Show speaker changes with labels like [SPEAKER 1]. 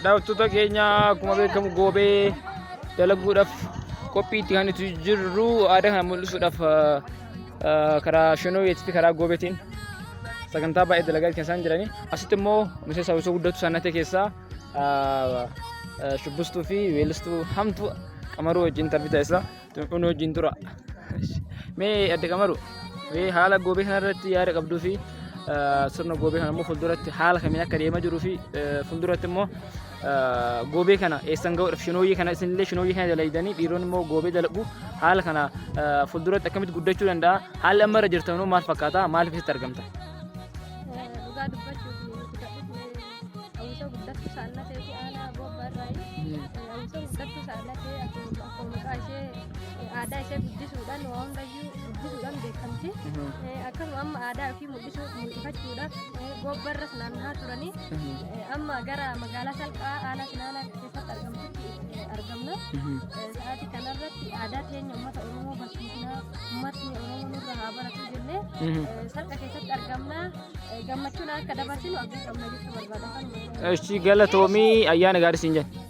[SPEAKER 1] Daawwattoota keenya, akkuma beekamu goobee dalaguudhaaf qophiitti kan nuti jirru, aadaa kana mul'isuudhaaf karaa shinooyeetii fi karaa goobeetiin sagantaa baay'ee dalagaa kan isaan jirani. Asitti immoo miseensa hawwisoo guddattuu saannatee keessaa shubbistuu fi weellistuu Hamtuu Qamaruu wajjin tarbii taasisa. Xunxunii wajjin tura. Mee adde Qamaru, mee haala goobee kanarratti yaada qabduu fi sirna goobee kana immoo fuulduratti haala kamiin akka deemaa jiruu fi fuulduratti immoo goobee kana eessan ga'uudhaaf, shinooyyee kana isinillee shinooyyee kana dalaydanii, dhiironni immoo goobee dalagu, haala kana fuulduratti akkamitti guddachuu danda'a? Haalli amma irra jirtan maal fakkaata? Maal keessatti argamta?
[SPEAKER 2] Dhugaa dubbachuuf, nuti kan dhufne hawwisoo guddattuu saannateeti, aanaa Boobbaa irraayi. Hawwisoo guddattuu saannatee akkuma maqaa ishee aadaa ishee guddisuudhaan, waa hundayyuu guddisuudhaan beekamti. Akkasuma amma aadaa ofii mul'isuu mul'ifachuudhaaf Boobbarras naanna'aa turanii amma gara magaalaa Salqaa aanaa Sinaanaa keessatti argamtutti argamna. Sa'aatii kanarratti aadaa teenya uummata Oromoo barsiisnaa, uummatni Oromoo nurra haa baratu jennee Salqa keessatti argamna. Gammachuun akka dabarsinu abdii qabna jechuu barbaada.
[SPEAKER 1] Ishi, galatoomii, ayyaana gaarii siin jenna.